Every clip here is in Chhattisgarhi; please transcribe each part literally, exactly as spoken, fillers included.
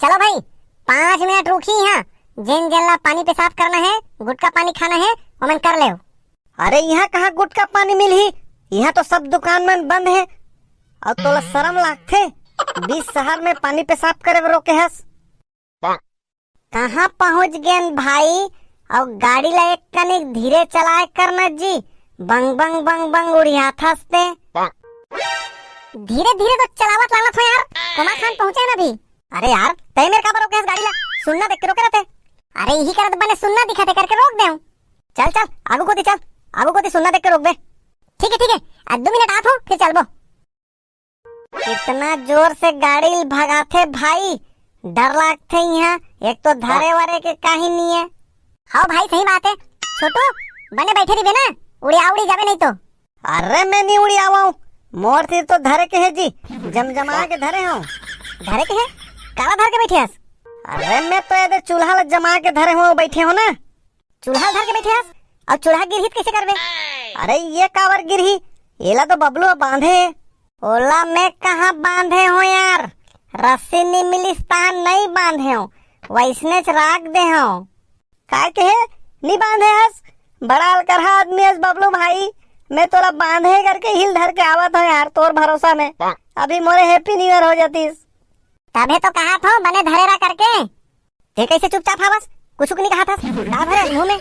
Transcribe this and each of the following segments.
चलो भाई, पाँच मिनट रुकी यहाँ। जेन जेन ला पानी पेशाब करना है, गुटखा पानी खाना है, ओमन कर ले। अरे, यहाँ कहाँ गुटखा पानी मिलही? यहाँ तो सब दुकान मन बंद है। अउ तोला शरम लागथे? बीच शहर में पानी पेशाब करे बर रोके हस। कहाँ पहुँच गेन भाई? अउ गाड़ी ला एक कनिक धीरे चलाए करना जी, बंग बंग बंग बंग उड़ियाथस ते। धीरे धीरे तो चलावत लानत हो यार, कोमा खान पहुँचे ना भी। अरे यार, तय मेर काबर रोके हस गाड़ी ला? सुन्ना देख के रोके रहते। अरे यही करत बने सुन्ना दिखत हे करके रोक दे हूँ। चल चल, आगू कोती चल, आगू कोती सुन्ना देख के रोक दे। ठीक है ठीक है, आज दो मिनट आत हो फिर चलबो। इतना जोर से गाड़ी भगाथे भाई, डर लागथे यहाँ। एक तो धरे वरे के काही नहीं है। हाँ भाई, सही बात है छोटू, बने बैठे रहिबे ना, उड़िया उड़ी जाबे नहीं तो। अरे मैं नहीं उड़ियावा हूँ, मोर तीर तो धरे के है जी, जमजमा के धरे हूँ। धरे के है? काला धर के बैठे हस? अरे मैं तो एदे चूल्हा ला जमा के धरे हूँ, बैठे हो ना। चूल्हा धर के बैठे हस? अउ चूल्हा गिरही त कइसे करबे? अरे ये काबर गिरही? एला तो बबलू ह बांधे। ओला मैं कहाँ बांधे हो यार? रस्सी नी मिलिस तहां नहीं बांधे हो, वैसनेच राख दे हो। काय कहे? नी बांधे हस? बड़ा अलकरहा आदमी हस बबलू भाई, मैं तोला बांधे करके हिल धर के आवत हो यार, तोर भरोसा में। अभी मोरे Happy New Year हो जातीस। तभे तो कहा थो बने धरे रहा करके। ते कैसे चुपचाप हावस? कुछ नहीं कहा था। का भरेस मुंह में?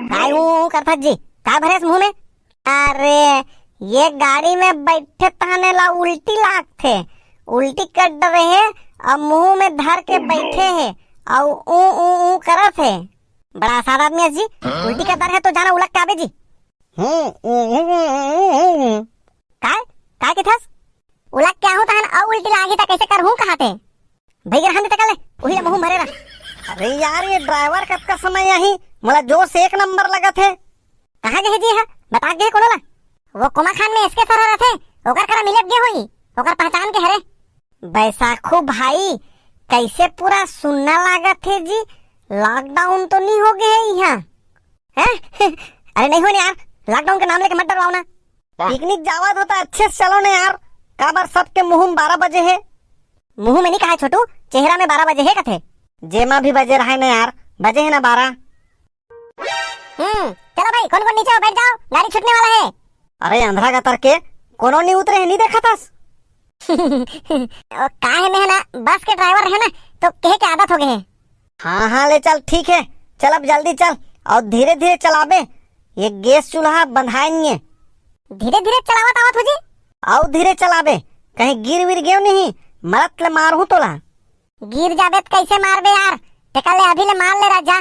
काय ऊ ऊ करथस जी? का भरेस मुंह में? अरे, ये गाड़ी में बैठे तहाने ला उल्टी लागथे। उल्टी कर डरे हे, अब मुंह में धर के बैठे हे, अउ ऊ ऊ ऊ करत हे। बड़ा आसान आदमी हस जी। उल्टी कर डर है तो जाना उलट के आबे जी। हम्म, हम्म, हम्म, हम्म, हम्म। काय? काय कथस? उलट के आहूं तहन अउ उल्टी लागही त कैसे करहूं कहाते? भई गे रहन दे तका ले, उही ले मुंह भरे रह। अरे यार, ये ड्राइवर कतका समय आही? मोला जोश एक नंबर लगत हे। कहाँ गे हे जी हा? बता गे हे कोनो ला? वो कोमा खान में एसके सर रथे, ओकर करा मिले गे होही, ओकर पहचान के हरे। बैसाखू भाई, कैसे पूरा सुन्ना लागत हे जी? लॉकडाउन तो नहीं हो गए है यहाँ? हैं? अरे नहीं हो ना यार, लॉकडाउन के नाम लेके मत डरवाओ ना। पिकनिक जावत हो त अच्छे से चलो ना यार, काबर सबके मुंह में बारह बजे हे। मुंह में नहीं कहा छोटू, चेहरा में बारह बजे हे कथे। जेमा भी बजे रहे ना यार, बजे हे ना बारह। हम्म, चलो भाई, कौन कौन नीचे हो, बैठ जाओ, गाड़ी छूटने वाला है। अरे अंधरा गतर के, कोनो नहीं उतरे हे, नहीं देखा थस? ओ, का हे, मैं है ना, बस के ड्राइवर है ना, तो कहे के आदत हो गए है। हाँ हाँ, ले चल, ठीक है, चल अब जल्दी चल, अउ धीरे धीरे चलाबे, ये गैस चूल्हा बंधाए नहीं है। धीरे धीरे चलावत आवत हो जी। अउ धीरे चलाबे, कहीं गिर विर गेव नहीं, मरत ले मारहूं तोला। गिर जाबे त कैसे मारबे यार, तेकर ले अभी ले मार ले राजा।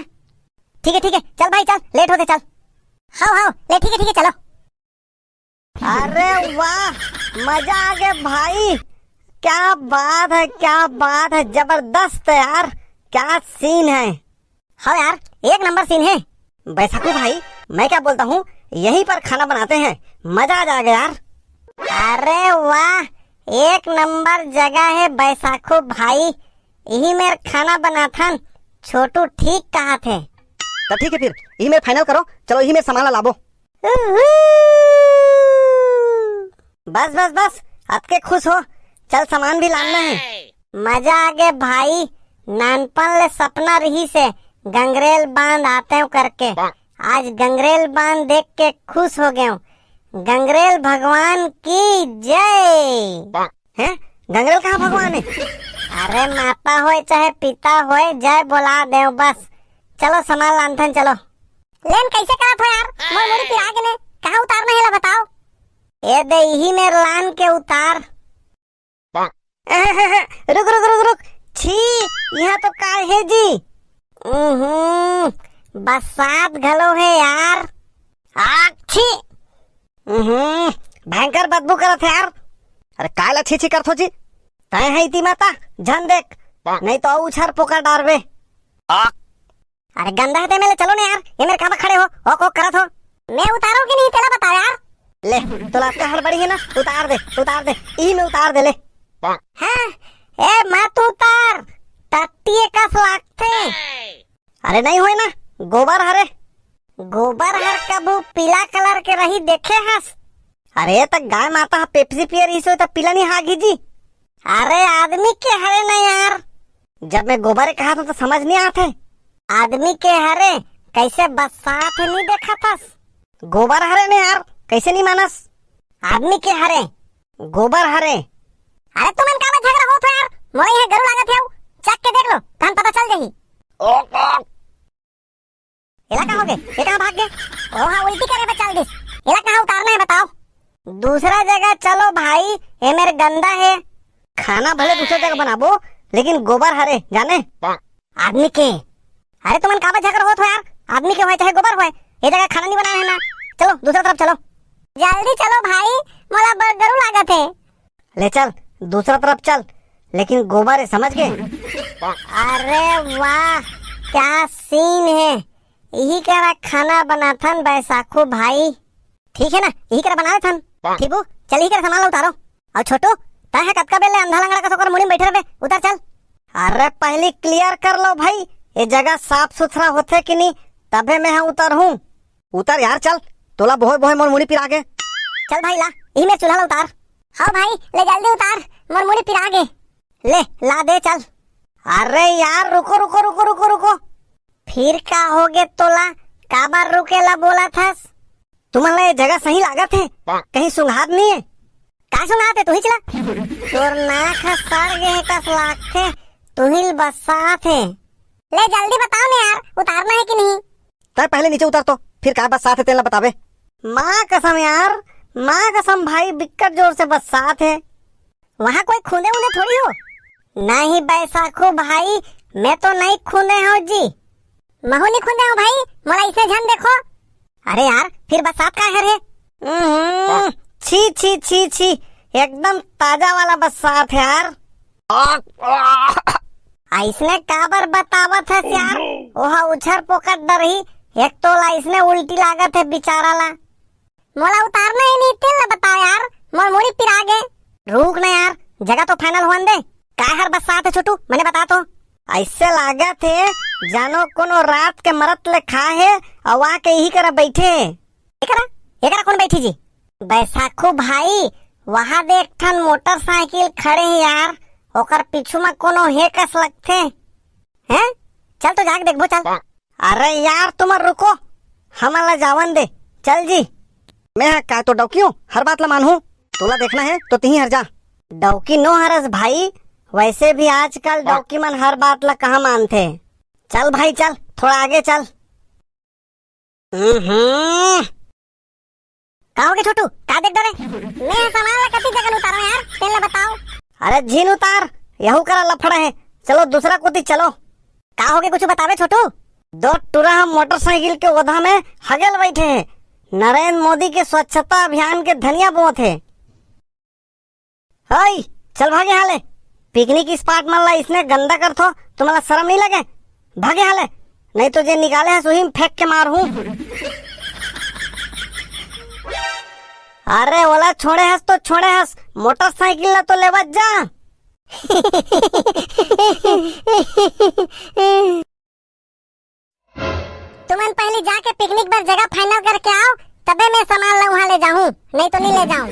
ठीक है ठीक है, चल भाई चल, लेट होते चल। हाव हाव, ले ठीक है ठीक है, चलो। अरे वाह, मजा आ गया भाई, क्या बात है, क्या बात है, जबरदस्त है यार, क्या सीन है। हाँ यार, एक नंबर सीन है। बैसाखू भाई, मैं क्या बोलता हूँ, यहीं पर खाना बनाते हैं, मजा आ जाएगा यार। अरे वाह, एक नंबर जगह है बैसाखू भाई, यही मेर खाना बनाथन, छोटू ठीक कहा थे। तो ठीक है फिर, यही मेर फाइनल करो, चलो यही मेर सामान ला लाबो। उहू। बस बस बस, अतके खुश हो, चल सामान भी लानना है। मजा आ गए भाई, नानपन ले सपना रहिसे गंगरेल बांध आतेंव करके। आज गंगरेल बांध देख के खुश हो गेंव। गंगरेल भगवान की जय। हैं? गंगरेल कहाँ भगवान है? अरे माता होय चाहे पिता होय, जय बोला देंव बस। चलो सामान लानथन, चलो। लेन कैसे करत हो यार? मोर मुड़ी पिरा के ने, कहाँ उतारना है ला बताओ। ए दे, इही मेर लान के उतार। रुक रुक रुक रुक, छी, यहाँ तो काय है जी? उहुं, बसात घलो है यार। आक छी। उहुं, भयंकर बदबू करत है यार। अरे काय ला छी छी करत हो जी? तय है इति माता, झन देख, नहीं तो अउ उछार पोका डारबे। आक। अरे गंदा है ते मेले, चलो ना यार, ये मेरे कहाँ खड़े हो, हो को करत हो? मैं उतारो कि नहीं तेला बताओ यार। ले, तोला अतका हड़बड़ी है ना, उतार दे, उतार दे, इही में उतार दे ले। हाँ, ए मत उतार, टट्टी कस लागथे। अरे नहीं होय ना, गोबर हरे। गोबर हर कभू पीला कलर के रही देखे हस? अरे त गाय माता ह पेप्सी पिए रहिस होय त पीला नहीं हागी जी। अरे आदमी के हरे ना यार। जब मैं गोबर कहा था तो समझ नहीं आते। आदमी के हरे, कैसे बस्सात हे नहीं देखा थस? गोबर हरे ने यार, कैसे नहीं मानस? आदमी के हरे। गोबर हरे। अरे तुमन काबर झगड़ा होत हो यार? मोला यहाँ गरु लागत हे, चख के देख लो, तहन पता चल जाही। एला का होगे? ये कहाँ भाग गे? ओहा उल्टी करे बर चल दिस। एला कहाँ उतारना हे बताओ? दूसरा जगह चलो भाई, ये मेर गंदा हे। खाना भले दूसरा जगह बनाबो, लेकिन गोबर हरे, जाने? आदमी के। अरे तुमन काबर झगड़ा होत हो यार? आदमी के होय चाहे गोबर होय, ये जगह खाना नहीं बनाए हे ना। चलो दूसरा तरफ चलो। जल्दी चलो भाई, मोला बर गरु लागत हे। ले चल, दूसरा तरफ चल, लेकिन गोबर हे, समझ गे? अरे वाह, क्या सीन हे। यही करा खाना बनाथन बैसाखू भाई। ठीक हे ना, यही करा बना लेथन। ठीबू, चल यही करा सामान ला उतारो। अउ छोटू, तैं ह कतका बेर ले अंधा लंगड़ा कस ओकर मुड़ी म बइठे रहिबे, उतर चल। अरे पहली clear कर लो भाई, ये जगह साफ सुथरा होथे कि नहीं, तभे मैं ह उतरहूँ। उतर यार चल, तोला बोहे बोहे मोर मुड़ी पिरा गे। चल भाई ला, इही मेर चूल्हा ला उतार। हाँ भाई, ले जल्दी उतार, मोर मुड़ी पिरा गे। ले, ला दे चल। अरे यार रुको रुको रुको रुको रुको। फिर का होगे तोला, काबर रुके ला बोलत हस? तुमन ला ये जगह सही लागत हे? कहीं सुंघात नहीं हे? का सुंघात हे, तुही चला। तोर नाक ह सड़ गे हे कस लागथे, तुही ल बस्सात हे। ले जल्दी बताओ ना यार, उतारना हे कि नहीं? तैं पहले नीचे उतर तो, फिर का बस्सात हे तेला बताबे। माँ कसम यार, माँ कसम भाई, बिक्कट जोर से बस्सात हे। वहाँ कोई खूंदे ऊंदे थोड़ी हो। नहीं बैसाखू भाई, मैं तो नहीं खूंदे हूँ जी। महू नहीं खूंदे हूँ भाई, मोला इसे झन देखो। अरे यार, फिर बस्सात का हरे? हम्म, छी छी छी छी, एकदम ताजा वाला बस्सात हे यार। अइसने काबर बतावत हस यार? ओहा उछर पोकट डरही, एक तो ला अइसने उल्टी लागत हे बिचारा ला। मोला उतारना हे नहीं, तेला बता यार, मोर मुड़ी पिरा गे। रुक ना यार, जगह तो final होन दे। काय हर बस्सात हे छोटू, मने बता तो। अइसे लागत हे जानो कोनो रात के मरत ले खा हे, अउ आके इही करा बइठे हे। एकरा, एकरा कोन बइठी जी? बैसाखू भाई, वहाँ दे एक ठन मोटरसाइकिल खड़े हे यार, ओकर पीछू म कोनो हे कस लगथे। हैं? चल तो जाके देखबो, चल। अरे यार, तुमन रुको, हमन ला जावन दे, चल जी। मैं ह काय तो डौकी हूँ, हर बात ला मानहूँ? तोला देखना हे तो तिही हर जा। डौकी नो हरस भाई, वैसे भी आजकल डौकी मन हर बात ला कहाँ मानथे। चल भाई चल, थोड़ा आगे चल। हम्म। का होगे छोटू? का देख डरे? मैं ह सामान ला कति जगह उतारो यार, तेन ला बताओ। अरे झिन उतार, यहू करा लफड़ा हे। चलो दूसरा कोती चलो। का होगे कुछ बताबे छोटू? दो टुरा ह मोटरसाइकिल के ओधा में हगेल बइठे हे। नरेंद्र मोदी के स्वच्छता अभियान के धनिया बोत हे। हई, चल भागे हाले। Picnic spot मन ला इसने गंदा करथो, तुमला शरम नहीं लगे? भागे हाले, नहीं तो जे निकाले हस उही में फेंक के मारहूँ। अरे ओला छोड़े हस तो छोड़े हस, मोटरसाइकिल ला तो लेवत जा। तुमन पहली जाके picnic बर जगह final करके आओ, तबे मैं सामान ला उहाँ ले जाहूँ, नहीं तो नहीं ले जाऊँ।